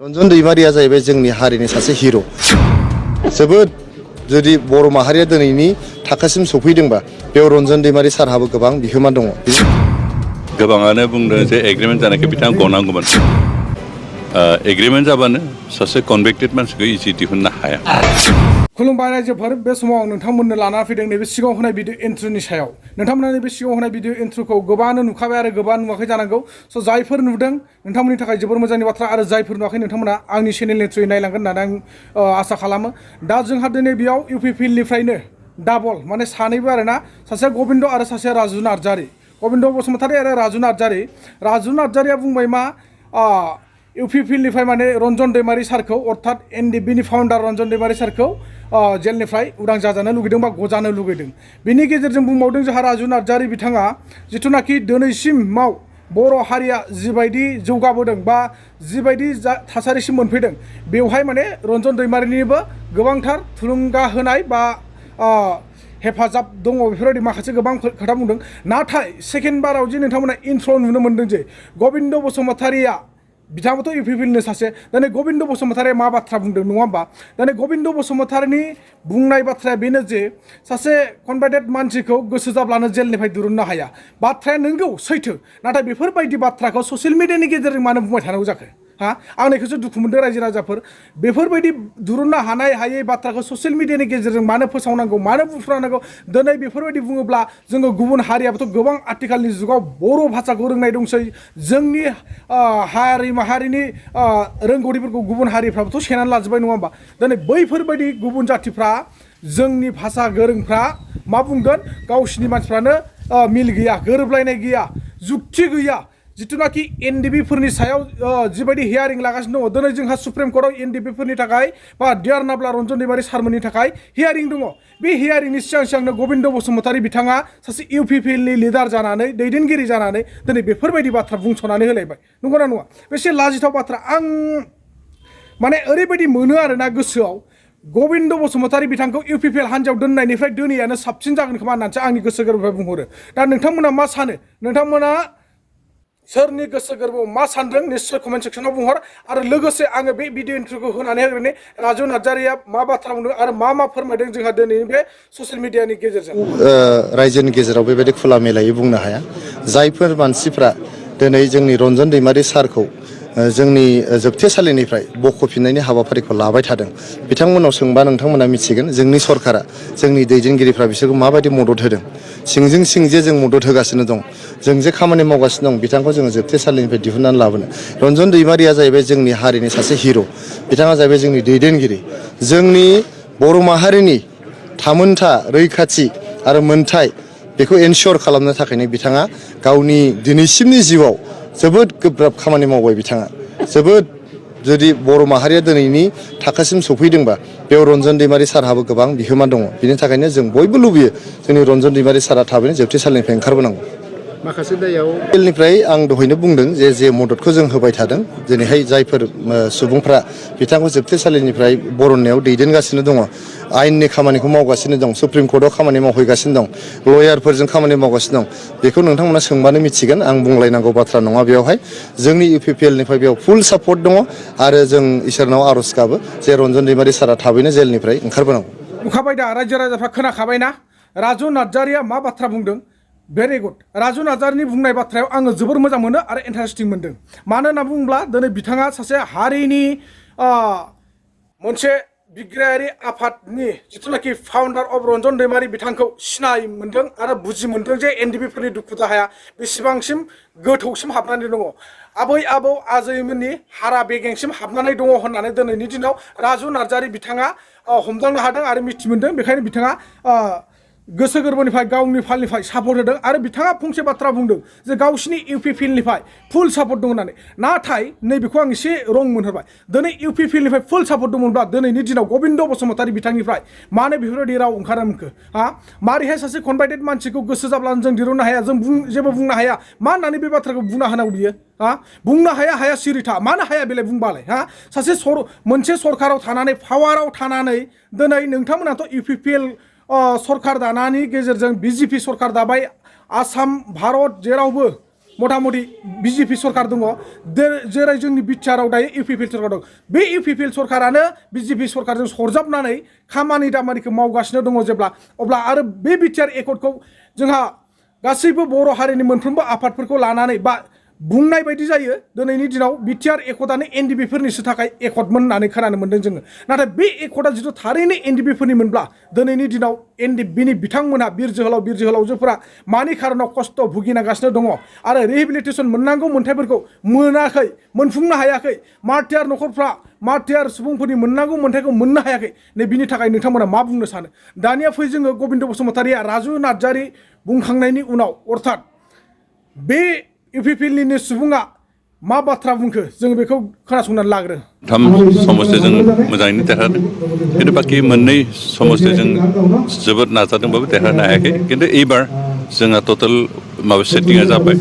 रन्जन दैमारिया जाहैबाय जोंनि हारिनि सासे हिर'। जोबोद जुदि बर' माहारिया दिनैनि थाखोसिम सफैदोंबा बेयाव रन्जन दैमारि सारहाबो गोबां बिहोमा दङ। गोबाङानो बुंदों जे एग्रिमेन्ट जानायखौ बिथाङा गनांगौमोन। एग्रिमेन्ट जाबानो सासे कनभिक्टेड मानसिखौ इजि दिहुननो हाया। खुलुमबाय रायजोफोर, बे समाव नोंथांमोननो लाना फैदों नैबे सिगाङाव होनाय भिडिअ इन्ट्र'नि सायाव। नोंथांमोना नैबे सिगाङाव होनाय भिडिअ इन्ट्र'खौ गोबाङानो नुखाबाय आरो गोबां नुवाखै जानांगौ। स' जायफोर नुदों नोंथांमोननि थाखाय जोबोर मोजांनि बाथ्रा, आरो जायफोर नुवाखै नोंथांमोना आंनि चेनेलनि थ्रुयै नायलांगोन होननानै आं आसा खालामो। दा जोंहा दिनै बेयाव UPPLनिफ्रायनो डाबल माने सानैबो आरोना, सासे गबिन्द आरो सासे राजु नार्जारि। गबिन्द बसुमतारी आरो राजु नार्जारि। राजु नार्जारिया बुंबाय मा UPPLनिफ्राय माने रन्जन दैमारि सारखौ अर्थात NDFBनि फाउन्डार रन्जन दैमारि सारखौ जेलनिफ्राय उदां जाजानो लुगैदों बा गजानो लुगैदों। बेनि गेजेरजों बुंबावदों जोंहा राजु नार्जारि बिथाङा, जिथुनाखि दिनैसिमाव बर' हारिया जिबायदि जौगाबोदों बा जिबायदि थासारिसिम मोनफैदों, बेवहाय माने रन्जन दैमारिनिबो गोबांथार थुलुंगा होनाय बा हेफाजाब दङ, बेफोरबायदि माखासे गोबां खोथा बुंदों। नाथाय सेकेन्ड बाराव जे नोंथांमोना इन्ट्र' नुनो मोनदों जे गबिन्द बसुमतारीया, बिथाङाबोथ' UPPLनि सासे, दानि गबिन्द बसुमतारीया मा बाथ्रा बुंदों नङा होमबा? दानि गबिन्द बसुमतारीनि बुंनाय बाथ्राया बेनो जे सासे कनभार्टेड मानसिखौ गोसो जाब्लानो जेलनिफ्राय दिरुननो हाया। बाथ्राया नंगौ, सैथो। नाथाय बेफोरबायदि बाथ्राखौ ससियेल मिडियानि गेजेरजों मानो बुंबाय थानांगौ जाखो? आं बेखौसो दुखु मोनदों रायजो राजाफोर। बेफोरबायदि दिरुननो हानाय हायै बाथ्राखौ ससियेल मिडियानि गेजेरजों मानो फोसावनांगौ, मानो बुंफ्रांनांगौ? दिनै बेफोरबायदि बुङोब्ला जोङो गुबुन हारियाबोथ' गोबां आथिखालनि जुगाव बर' भाषाखौ रोंनाय दंसै। जोंनि हारि माहारिनि रोंगौथिफोरखौ गुबुन हारिफ्राबोथ' सेनानै लाजोब्बाय नङा होमबा? दिनै बैफोरबायदि गुबुन जाथिफ्रा, जोंनि भाषा गोरोंफ्रा मा बुंगोन? गावसिनि मानसिफ्रानो मिल गैया, गोरोबलायनाय गैया, जुक्ति गैया। जिथुनाखि NDFBफोरनि सायाव जिबायदि हियारिं लागासिनो दङ, दिनै जोंहा सुप्रिम कर्टआव NDFBफोरनि थाखाय बा डियार नाब्ला रन्जन दैमारि सारमोननि थाखाय हियारिं दङ। बे हियारिंनि सिगां सिगांनो गबिन्द बसुमतारी बिथाङा सासे UPPLनि लिडार जानानै, दैदेनगिरि जानानै दिनै बेफोरबायदि बाथ्रा बुंस'नानै होलायबाय। नंगौना नङा? बेसे लाजिथाव बाथ्रा। आं माने ओरैबायदि मोनो आरोना गोसोआव, गबिन्द बसुमतारी बिथांखौ UPPL हान्जायाव दोननायनिफ्राय दिनैयानो साबसिन जागोन खोमा होननानैसो आंनि गोसो गोरबोनिफ्राय बुंहरो। दा नोंथांमोना मा सानो? नोंथांमोना सोरनि गोसो गोरबोआव मा सानदों निस्सय कमेन्ट सेक्सनाव बुंहर। आरो लोगोसे आङो बे भिडिअ इन्ट्र'खौ होनानै होग्रोनि राजु नार्जारिया मा बाथ्रा बुंदों आरो मा मा फोरमायदों जोंहा दिनैनि बे ससियेल मिडियानि गेजेरजों। रायजोनि गेजेराव बेबायदि खुला मेलायै बुंनो हाया। जायफोर मानसिफ्रा दिनै जोंनि रन्जन दैमारि सारखौ जोंनि जोबथेसालिनिफ्राय बख'फिननायनि हाबाफारिखौ लाबाय थादों, बिथांमोनाव सोंबा नोंथांमोना मिथिगोन जोंनि सरकारा, जोंनि दैदेनगिरिफ्रा बिसोरखौ माबायदि मदद होदों। सिंजों सिं जे जों मदद होगासिनो दं, जों जे खामानि मावगासिनो दं बिथांखौ जोङो जोबथेसालिनिफ्राय दिहुननानै लाबोनो। रन्जन दैमारिया जाहैबाय जोंनि हारिनि सासे हिर'। बिथाङा जाहैबाय जोंनि दैदेनगिरि। जोंनि बर' माहारिनि थामोनथा, रैखाथि आरो मोनथाय बेखौ एनसर खालामनो थाखायनो बिथाङा गावनि दिनैसिमनि जिउआव जोबोद गोब्राब खामानि मावबाय। बिथाङा जोबोद, जुदि बर' माहारिया दिनैनि थाखोसिम सफैदोंबा बेयाव रन्जन दैमारि सारहाबो गोबां बिहोमा दङ। बिनि थाखायनो जों बयबो लुबैयो जोंनि रन्जन दैमारि सारा थाबैनो जोबथेसालिनिफ्राय ओंखारबोनांगौ। माखासे दायाव जेलनिफ्राय आं दहायनो बुंदों जे मददखौ जों होबाय थादों। दिनैहाय जायफोर सुबुंफ्रा बिथांखौ जोबथेसालिनिफ्राय बरननायाव दैदेनगासिनो दङ, आयेननि खामानिखौ मावगासिनो दं, सुप्रिम कर्टआव खामानि मावहैगासिनो दं, लयारफोरजों खामानि मावगासिनो दं, बेखौ नोंथांमोना सोंबानो मिथिगोन। आं बुंलायनांगौ बाथ्रा नङा बेयावहाय। जोंनि UPPLनिफ्राय बेयाव फुल सापर्ट दङ आरो जों इसोरनाव आर'ज गाबो जे रन्जन दैमारि सारा थाबैनो जेलनिफ्राय ओंखारबोनांगौ। नुखाबाय दा रायजो राजाफ्रा, खोनाखाबायना राजु नार्जारिया मा बाथ्रा बुंदों? Very good. राजु नार्जारिनि बुंनाय बाथ्रायाव आङो जोबोर मोजां मोनो आरो इन्टारेस्टिं मोनदों। मानो होनना बुङोब्ला दिनै बिथाङा सासे हारिनि मोनसे बिग्रायारि आफादनि जिथुनाखि फाउन्डार अफ रन्जन दैमारि बिथांखौ सिनाय मोन्दों आरो बुजि मोन्दों जे NDFBफोरनि दुखु दाहाया बेसेबांसिम गोथौसिम हाबनानै दङ, आबै आबौ आजैमोननि हारा बेगेंसिम हाबनानै दङ होननानै दिनैनि दिनाव राजु नार्जारि बिथाङा हमदांनो हादों आरो मिथि मोन्दों। बेखायनो बिथाङा गोसो गोरबोनिफ्राय गावनि फालनिफ्राय सापर्ट होदों आरो बिथाङा फंसे बाथ्रा बुंदों जे गावसिनि UPPLनिफ्राय फुल सापर्ट दं होननानै। नाथाय नैबेखौ आं एसे रं मोनहरबाय। दिनै UPPLनिफ्राय फुल सापर्ट दंमोनब्ला दिनैनि दिनाव गबिन्द बसुमतारी बिथांनिफ्राय मानो बेफोरबायदि राव ओंखारा मोनखो? मारैहाय सासे कनभार्टेड मानसिखौ गोसो जाब्लानो जों दिरुननो हाया, जों जेबो बुंनो हाया, मा होननानै बे बाथ्राखौ बुंना होनांगौ बियो? बुंनो हाया हाया सिरिथा, मानो हाया बेलाय बुंबालाय? सासे मोनसे सरकाराव थानानै, पावाराव थानानै दिनै नोंथांमोनाथ' UPPL सरकार दानायनि गेजेरजों BJP सरकार दाबाय, आसाम भारत जेरावबो मथा मथि बिजेपि सरकार दङ जेरै जोंनि बिटिआरआव दायो इउपिपिएल सरकार दं बे इउपिपिएल सरकारानो बिजेपि सरकारजों सरजाबनानै खामानि दामानिखौ मावगासिनो दङ जेब्ला अब्ला आरो बे बिटिआर एकर्डखौ जोंहा गासैबो बर' हारिनि मोनफ्रोमबो आफादफोरखौ लानानै बा बुंनाय बायदि जायो दिनैनि दिनाव बिटिआर एकर्डआनो एनडिबिफोरनिसो थाखाय एकर्डमोन होननानै खोनानो मोन्दों जोङो नाथाय बे एकर्डआ जिथु थारैनो एनडिबिफोरनि मोनब्ला दिनैनि दिनाव एनडिबिनि बिथांमोनहा बिर जोहोलावजोफोरा मानि खारनाव खस्थ' भुगिनांगासिनो दङ आरो रिहेबिलिटेसन मोननांगौ मोन्थायफोरखौ मोनाखै मोनफुंनो हायाखै मार्टियार न'खरफ्रा मार्टियार सुबुंफोरनि मोननांगौ मोन्थायखौ मोननो हायाखै नै बिनि थाखाय नोंथांमोना मा बुंनो सानो दानिया फै जोङो गबिन्द बसुमतारिया राजु नार्जारि बुंखांनायनि उनाव अर्थात बे इउपिपिएलनिनो सुबुङा मा बाथ्रा बुंखो जों बेखौ खोनासंनानै लाग्रो थाम समस्याजों मोजाङैनो देरहादों खिन्थु बाखि मोननै समस्याजों जोबोद नाजादोंबाबो देरहानो हायाखै खिन्थु एबार जोंहा टटेल माबा सेटिंआ जाबाय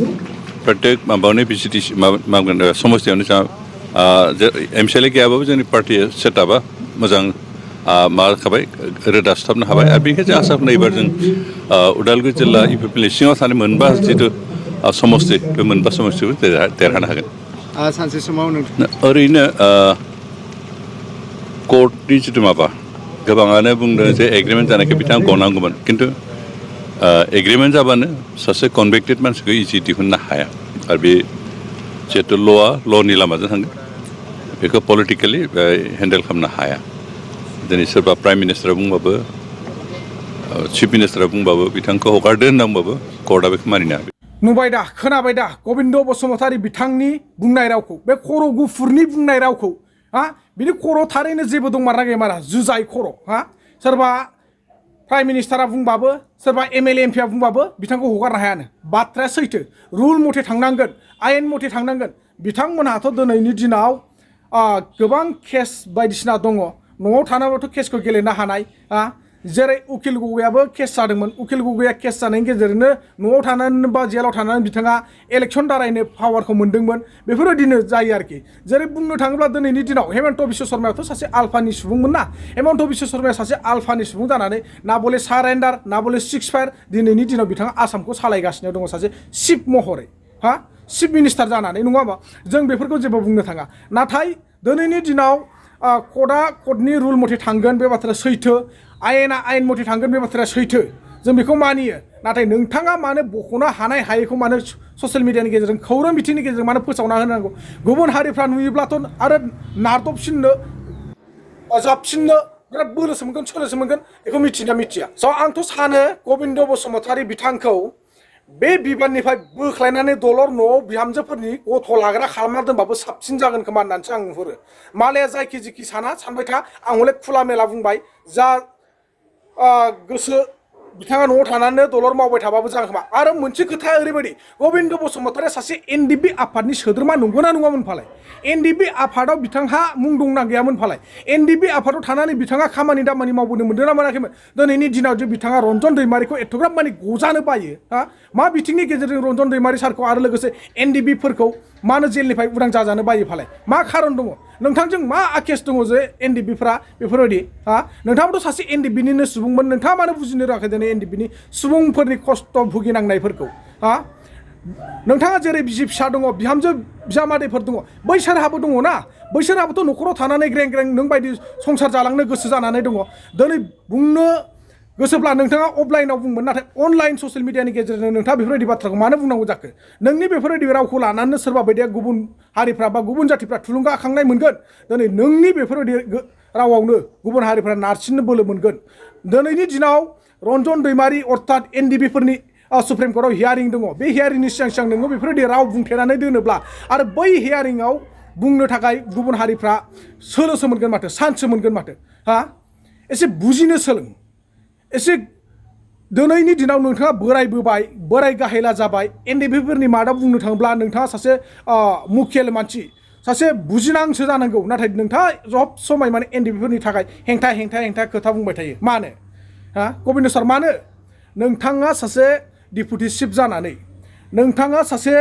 प्रत्येक माबायावनो भिसिडिसि माबागोन समस्यायावनो जोंहा एमसिएलए गैयाबाबो जोंनि पार्टिया सेटआपआ मोजां माबाखाबाय रोदा सुथाबनो हाबाय आरो बेनिखायनो जों आसा खालामो एबार जों उदालगुरि जिल्ला इउपिपिएलनि सिङाव थानाय मोनबा जिथु समस्ति बे मोनबा समस्तिखौ देरहानो हागोन सानसे समाव ओरैनो कर्टनि जिथु माबा गोबाङानो बुंदों जे एग्रिमेन्ट जानायखौ बिथाङा गनांगौमोन खिन्थु एग्रिमेन्ट जाबानो सासे कनभिक्टेड मानसिखौ इजि दिहुननो हाया आरो बे जिहेतु ल'नि लामाजों थांगोन बेखौ पलिटिकेलि हेन्डेल खालामनो हाया दिनै सोरबा प्राइम मिनिस्टारा बुंबाबो चिफ मिनिस्टारा बुंबाबो बिथांखौ हगारदो होननांबाबो कर्टआ बेखौ मानिनो हाया नुबाय दा खोनाबाय दा गबिन्द बसुमतारि बिथांनि बुंनाय रावखौ बे खर' गुफुरनि बुंनाय रावखौ हा बिनि खर' थारैनो जेबो दंमारा गैमारा जुजाय खर' हा सोरबा प्राइम मिनिस्टारा बुंबाबो सोरबा एमएलए एमपिआ बुंबाबो बिथांखौ हगारनो हायानो बाथ्राया सैथो रुल मथे थांनांगोन आयेन मथे थांनांगोन बिथांमोनहाथ' दिनैनि दिनाव गोबां केस बायदिसिना दङ न'आव थानानैबोथ' केसखौ गेलेनो हानाय जेरै उकिल गगैयाबो केस जादोंमोन उकिल गगैया केस जानायनि गेजेरजोंनो न'आव थानानै बा जेलाव थानानै बिथाङा इलेक्सन दारायनो पावारखौ मोन्दोंमोन बेफोरबायदिनो जायो आरोखि जेरै बुंनो थाङोब्ला दिनैनि दिनाव हेमन्त बिश्व शर्मायाथ' सासे आल्फानि सुबुंमोन ना हेमन्त बिश्व शर्माया सासे आल्फानि सुबुं जानानै ना बले सारेन्डार ना बले सिक्स फायार दिनैनि दिनाव बिथाङा आसामखौ सालायगासिनो दङ सासे चिफ महरै चिफ मिनिस्टार जानानै नङा होमबा जों बेफोरखौ जेबो बुंनो थाङा नाथाय दिनैनि दिनाव कर्टनि रुल मथे थांगोन बे बाथ्राया सैथो आयेना आयेन मथे थांगोन बे बाथ्राया सैथो जों बेखौ मानियो नाथाय नोंथाङा मानो बख'नो हानाय हायैखौ मानो ससियेल मिडियानि गेजेरजों खौरां बिथिंनि गेजेरजों मानो फोसावना होनांगौ गुबुन हारिफ्रा नुयोब्लाथ' आरो नारदबसिननो जाबसिननो बिराद बोलोसो मोनगोन सोलोसो मोनगोन बेखौ मिथिना मिथिया स' आंथ' सानो गबिन्द बसुमतारि बिथांखौ बे बिबाननिफ्राय बोख्लायनानै दलर न'आव बिहामजोफोरनि गथ' लाग्रा खालामना दोनबाबो साबसिन जागोन खोमा होननानैसो आं नुहुरो मालाया जायखि जिखि सानबाय था आं हले खुला मेला बुंबाय जा गोसो बिथाङा न'आव थानानै दलर मावबाय थाबाबो जागोन खोमा आरो मोनसे खोथाया ओरैबायदि गबिन्द बसुमतारिया सासे एनडिबि आफादनि सोद्रोमा नंगौना नङामोन फालाय एनडिबि आफादाव बिथांहा मुं दंना गैयामोन फालाय एनडिबि आफादाव थानानै बिथाङा खामानि दामानि मावबोनो मोन्दों ना मोनाखैमोन दिनैनि दिनाव जे बिथाङा रन्जन दैमारिखौ एथ'ग्राब माने गजानो बायो मा बिथिंनि गेजेरजों रन्जन दैमारि सारखौ आरो लोगोसे एनडिबिफोरखौ मानो जेलनिफ्राय उदां जाजानो बायो फालाय मा खारन दङ नोंथांजों मा आकेस दङ जे एनडिबिफ्रा बेफोरबायदि नोंथाङाबोथ' सासे एनडिबिनिनो सुबुंमोन नोंथाङा मानो बुजिनो रोङाखै दिनै एनडिबिनि सुबुंफोरनि खस्थ' भुगिनांनायफोरखौ नोंथाङा जेरै बिसि फिसा दङ बिहामजो बिजामादैफोर दङ बैसोरहाबो दङ ना बैसोरहाबोथ' न'खराव थानानै ग्रें ग्रें नों बायदि संसार जालांनो गोसो जानानै दङ दिनै बुंनो गोसोब्ला नोंथाङा अफलाइनाव बुंमोन नाथाय अनलाइन ससियेल मिडियानि गेजेरजों नोंथाङा बेफोरबायदि बाथ्राखौ मानो बुंनांगौ जाखो नोंनि बेफोरबायदि रावखौ लानानै सोरबा बायदिया गुबुन हारिफ्रा बा गुबुन जातिफ्रा थुलुंगाखांनाय मोनगोन दिनै नोंनि बेफोरबायदि रावावनो गुबुन हारिफ्रा नारसिननो बोलो मोनगोन दिनैनि दिनाव रन्जन दैमारि अर्थात एनडिबिफोरनि सुप्रिम कर्टआव हियारिं दङ बे हियारिंनि सिगां सिगां नोङो बेफोरबायदि राव बुंथेनानै दोनोब्ला आरो बै हियारिंआव बुंनो थाखाय गुबुन हारिफ्रा सोलोसो मोनगोन माथो सान्ससो मोनगोन माथो एसे बुजिनो सोलों एसे दिनैनि दिनाव नोंथाङा बोरायबोबाय बोराय गाहेला जाबाय एनडिबिफोरनि मादाव बुंनो थाङोब्ला नोंथाङा सासे मुखियाल मानसि सासे बुजिनांसो जानांगौ नाथाय नोंथाङा सब समय माने एनडिबिफोरनि थाखाय हेंथा खोथा बुंबाय थायो मानो गबिन्द सार मानो नोंथाङा सासे डिपुटि चिफ जानानै नोंथाङा सासे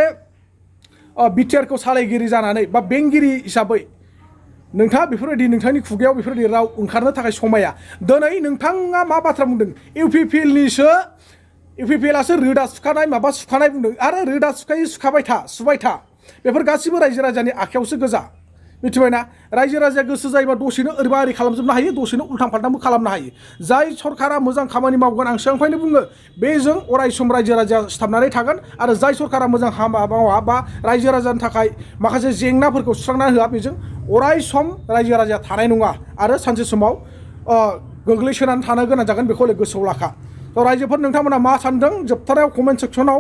बिटिआरखौ सालायगिरि जानानै बा बेंगिरि हिसाबै नोंथाङा बेफोरबायदि नोंथांनि खुगायाव बेफोरबायदि राव ओंखारनो थाखाय समाया दिनै नोंथाङा मा बाथ्रा बुंदों UPPLआसो रोदा सुखानाय माबा सुखानाय बुंदों आरो रोदा सुखायै सुबाय था बेफोर गासिबो रायजो राजानि आखायावसो गोजा मिथिबायना रायजो राजाया गोसो जायोबा दसेनो ओरैबा ओरै खालामजोबनो हायो दसेनो उल्थां फाल्थांबो खालामनो हायो जाय सरकारा मोजां खामानि मावगोन आं सिगांनिफ्रायनो बुङो बेजों अराय सम रायजो राजाया सिथाबनानै थागोन आरो जाय सरकारा मोजां हाबा मावा बा रायजो राजानि थाखाय माखासे जेंनाफोरखौ सुस्रांना होआ बेजों अराय सम रायजो राजाया थानाय नङा आरो सानसे समाव गोग्लैसोनानै थानो गोनां जागोन बेखौ गोसोआव लाखा रायजोफोर नोंथांमोना मा सानदों जोबथारनायाव कमेन्ट सेक्सनाव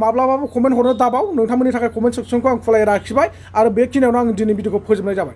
माब्लाबाबो कमेन्ट हरनो दाबाव नोंथांमोननि थाखाय कमेन्ट सेक्सनखौ आं खुलायै लाखिबाय आरो बेखिनियावनो आं दिनै भिडिअखौ फोजोबनाय जाबाय